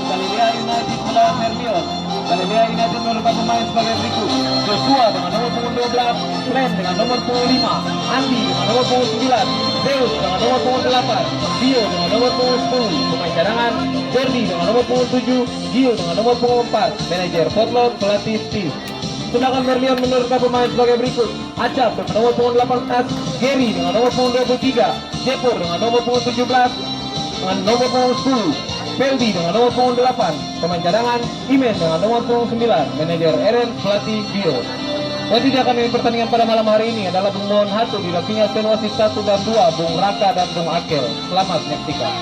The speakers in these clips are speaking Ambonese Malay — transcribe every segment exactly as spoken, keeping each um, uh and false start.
Galilea United melawan Merlion. Galilea United menurunkan pemain sebagai berikut: Joshua dengan nomor punggung dua belas, Glenn dengan nomor punggung lima, Andi dengan nomor punggung sembilan, Zeus dengan nomor punggung delapan, Dio dengan nomor punggung sepuluh. Pemain cadangan: Jordi dengan nomor punggung tujuh, Gil dengan nomor punggung empat. Manajer: Potlot, pelatih: Steve. Sedangkan Merlion menurunkan pemain sebagai berikut: Acap dengan nomor punggung delapan belas, Gary dengan nomor punggung dua puluh tiga, Jepur dengan nomor punggung tujuh belas, dengan nomor punggung sepuluh, Feldi dengan nomor punggung delapan, pemain cadangan, Imen dengan nomor punggung sembilan, manajer Eren, pelatih Bio. Wasit yang akan memimpin pertandingan pada malam hari ini adalah Bung Mohon Hatu, didampingi asisten wasit satu dan dua, Bung Raka dan Bung Akel. Selamat menyaksikan.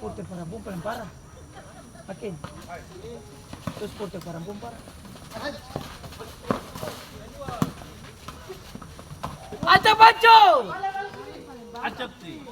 Supporter Parampong paling parah. Oke. Itu supporter Parampong parah. Acap, Paco! Acap, ti.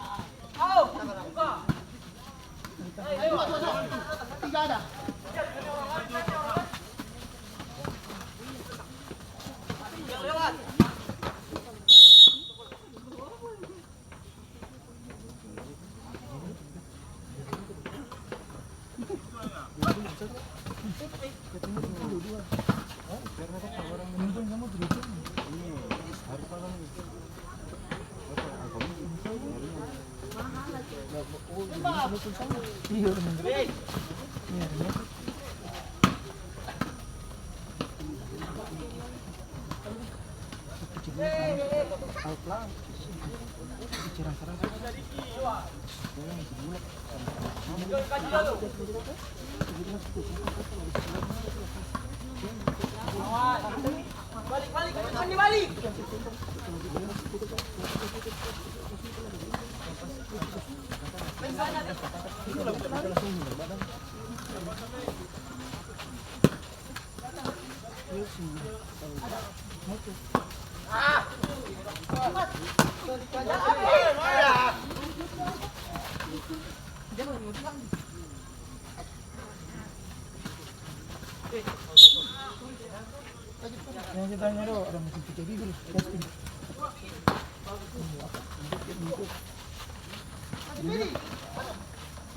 Yang kita nyari ada mesin cuci bibir, casting.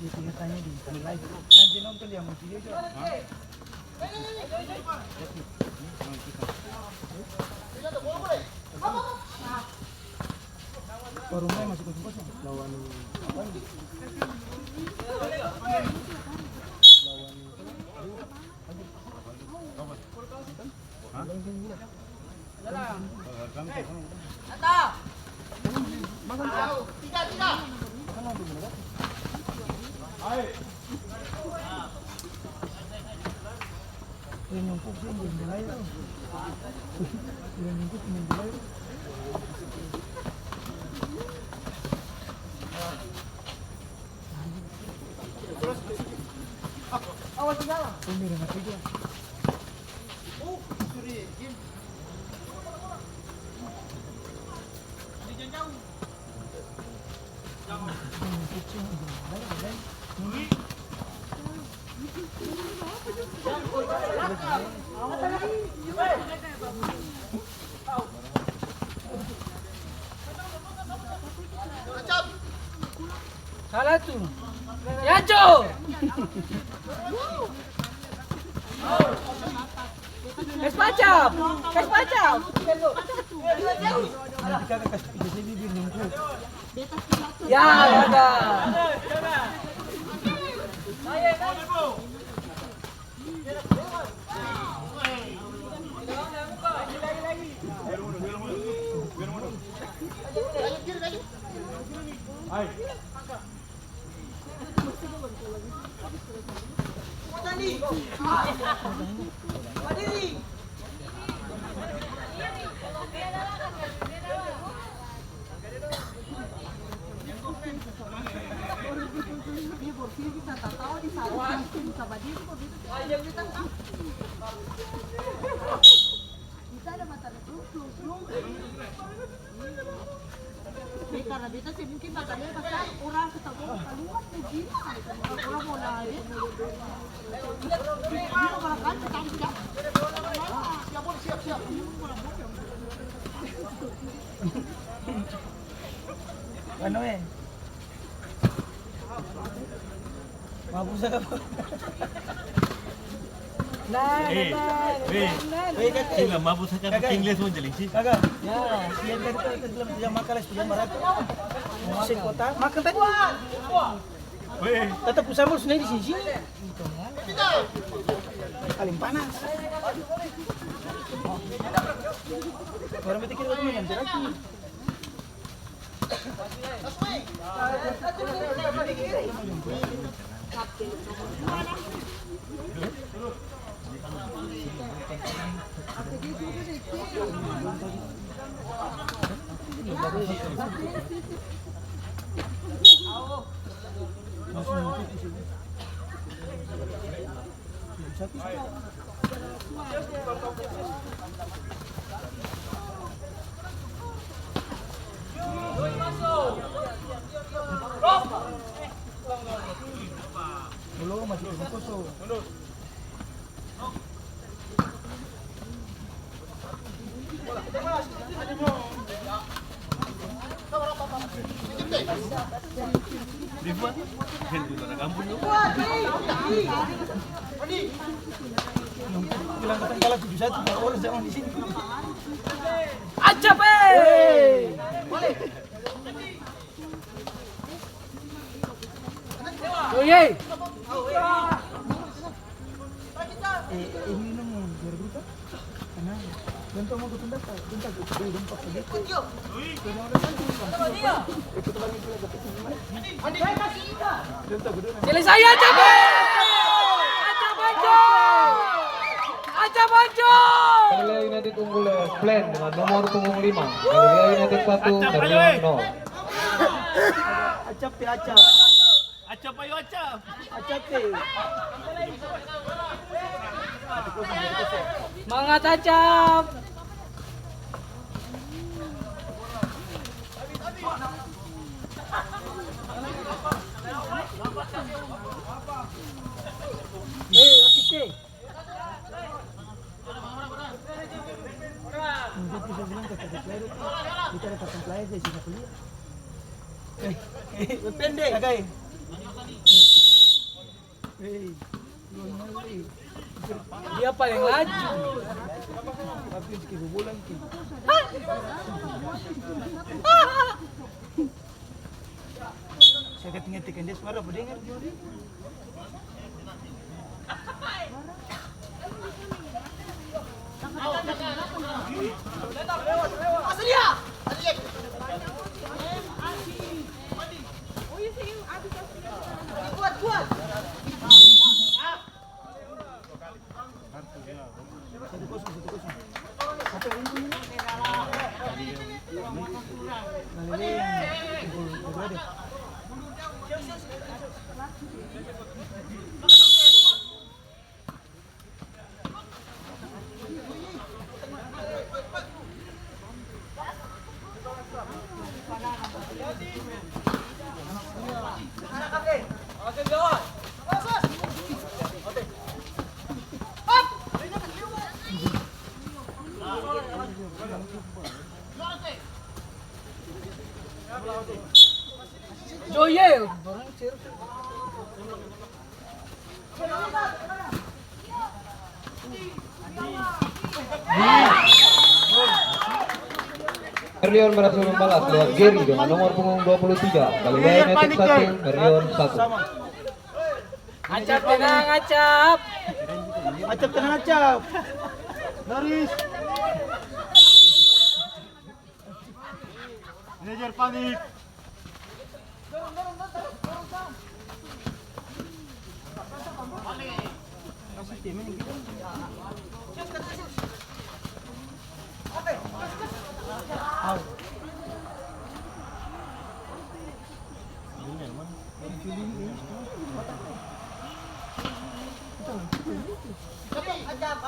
Dia punya tanya di, di live. Nanti nonton dia mau video juga. Hah? Warung lain masih kosong-kosong. Lawan apa ini? Lawan Salah tu. Yanco. Kas pacap. Kas pacap. Ya, ada. Eh, karna beta seng mungkin makan dia pasal orang ketawa kaluar tu gila. Orang mau lari. Gila, barangkali ketawa siap. Siap, boleh, siap, siap. Anu, eh. Mabuk sa kapa? Nah, eh, nah, eh, nah, nah, sila mabuk sa kapa? Inggris mo jaling si. Kagak. Ya, siang tadi tuh kita bilang, "Sudah makan lah, sudah maraton." Mau makan. Makan tadi. Weh. Tetap ku sambal sendiri di sini-sini. Paling panas. Orang berpikir bagaimana, nanti lagi. Belum, masih kosong. Bilang katong kalah tujuh satu, nggak boleh sama di sini. Acap, eh! Oye! Eh, ini minum biar berita. Tenang. Dong tau mau ke pendapat, dong tau ke, dong paksa gitu. Selesai, Acap! Acap, Acap! Acap, Acap! Galilea United unggul lewat plan dengan nomor punggung lima. Galilea United satu, Darmiwan nol. Acap, Acap. Acap, ayo, Acap. Acap, eh. Mangat, Acap. Eh, wasit, eh. Dia bisa bilang kata dia peluru, kita ada kata peluru, dia sudah kuliah. Eh, eh, pendek. Agak, eh. Hei, luar negeri. Dia paling laju. Tapi untuk kebobolan ki. Saya ketinggalan tekan dia suara, apa dengar? Joye. Merlion berhasil membalas lewat Gary dengan nomor punggung dua puluh tiga, Galilea United satu, Merlion satu. Acap, tenang, Acap. Acap, tenang, Acap. Noris. Manajer panik.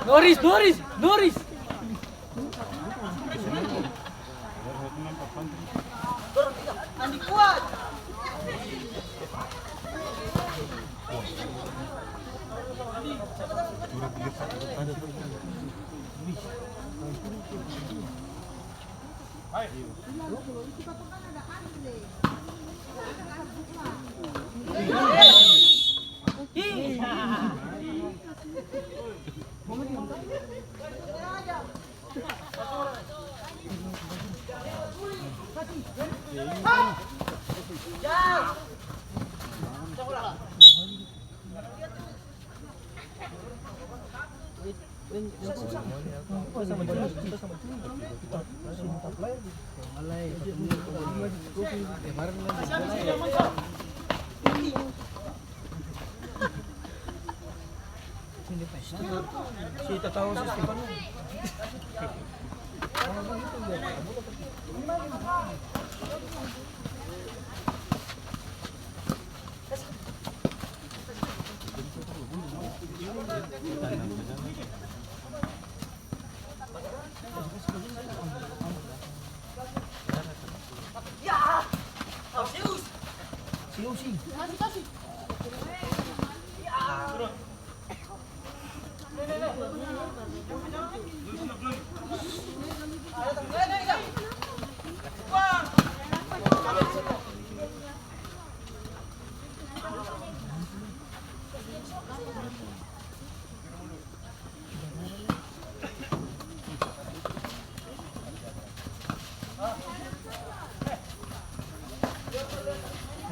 Noris, Noris, Noris.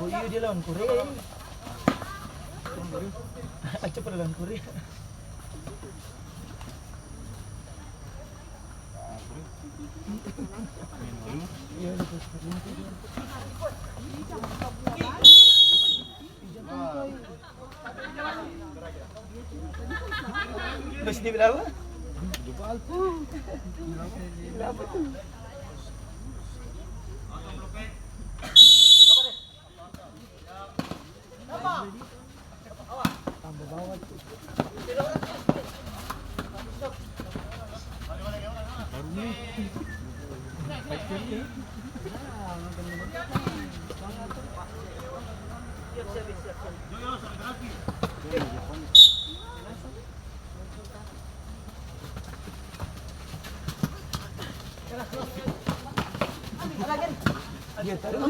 Oh iya, dia lawan Korea ini. Acap pernah lawan Korea. Terus dia bilang apa? Bilang apa tuh? Dia tarus.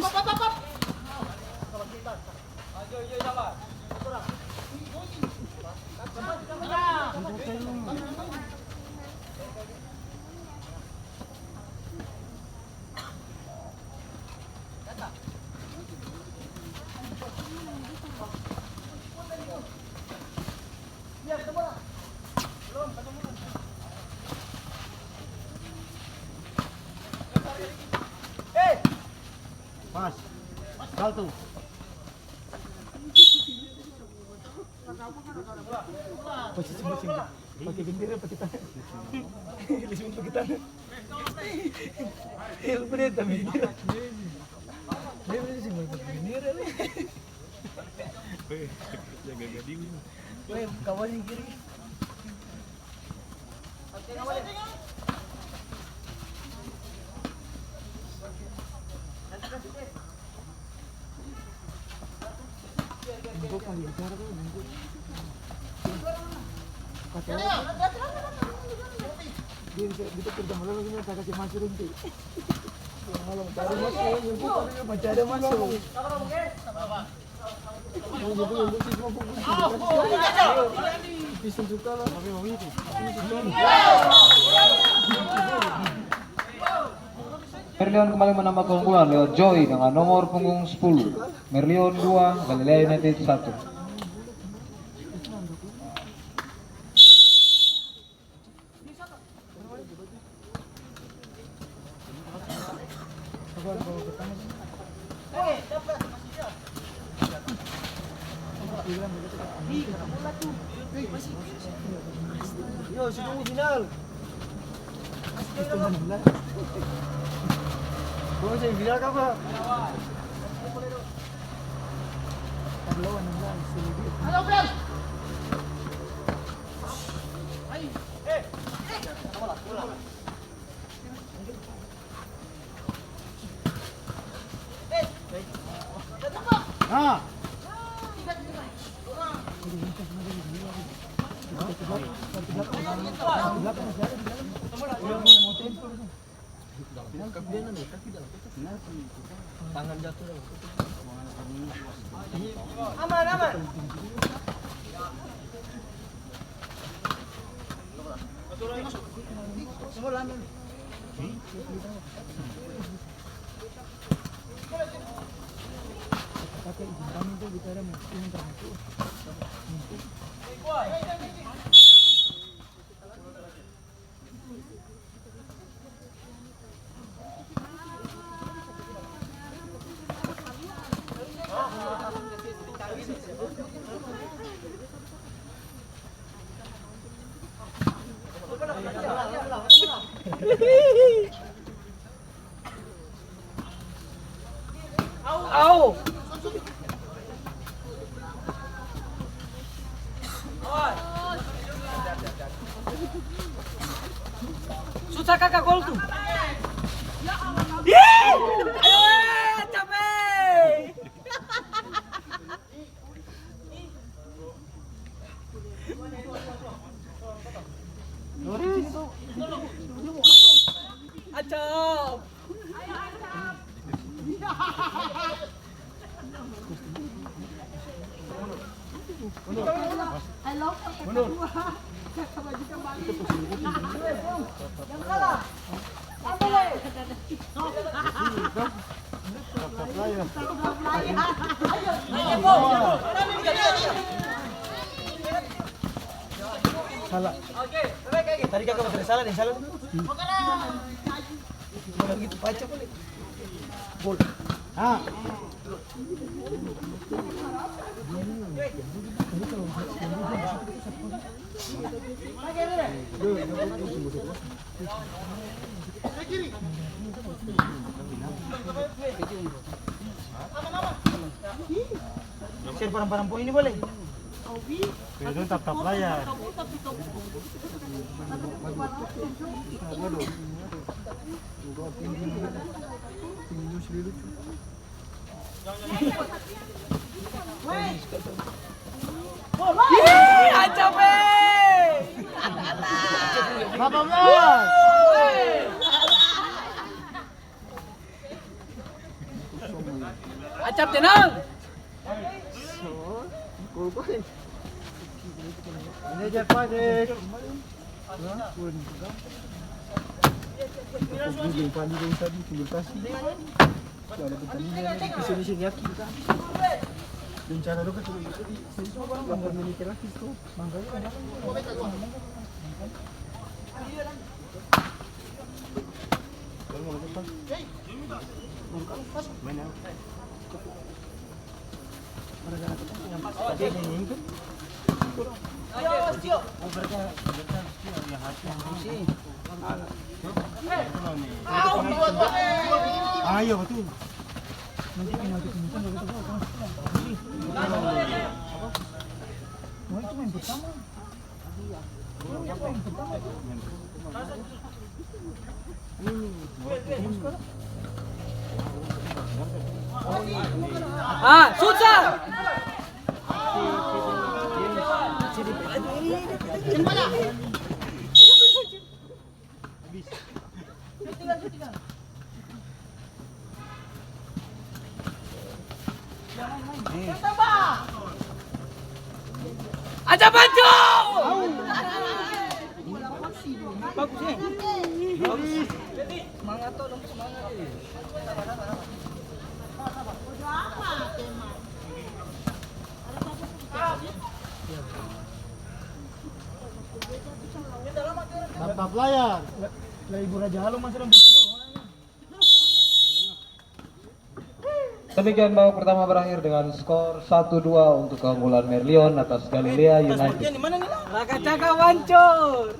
Pas. Salto. Posisi masing. Pake bendera, pake tangan. Lima puluh tangan. Dia lupa dia tambah bendera. Dia bilang sih mau pake bendera nih. Weh, jaga gading. Weh, kawan yang kiri. Dia bisa, beta kerja malam ini, saya kasih masuk nanti. Malam, baru masuk, yang buka, masih ada masuk. Merlion kembali menambah keunggulan lewat Joy dengan nomor punggung sepuluh. Merlion dua, Galilea United satu. Yo, su tunggu final. Gua semifinal ka apa? Halo, Bel. Aman, aman. Au! Susah kaka gol tu. Ih! Eh, cabe! Acap. Salah. Tadi kaka mo salah deng salah. Mana begitu baca boleh. Gol. Ah. Share barang-barang poin ini boleh? Pedong tap-tap layar. Ih, acap, eh. Delapan belas. Acap, tenang. Ini aja, Pak, deh. Hah? Pun. Ini Pak, ini tadi, sumber kasih. Ada pertandingan, di sini, sini, yakin, Kak. Rencana lo kan sudah itu di sini, Pak, gambar mini terakhir tuh. Makanya, Ayo, betul. Ah, susah. Aja maju! Bagus, eh. Bagus. Semangat, tolong, semangat, eh. Tatap layar. Lah, ibu Raja Halo masih dalam. Demikian babak pertama berakhir dengan skor satu dua untuk keunggulan Merlion atas Galilea United. Raka Caka mancor.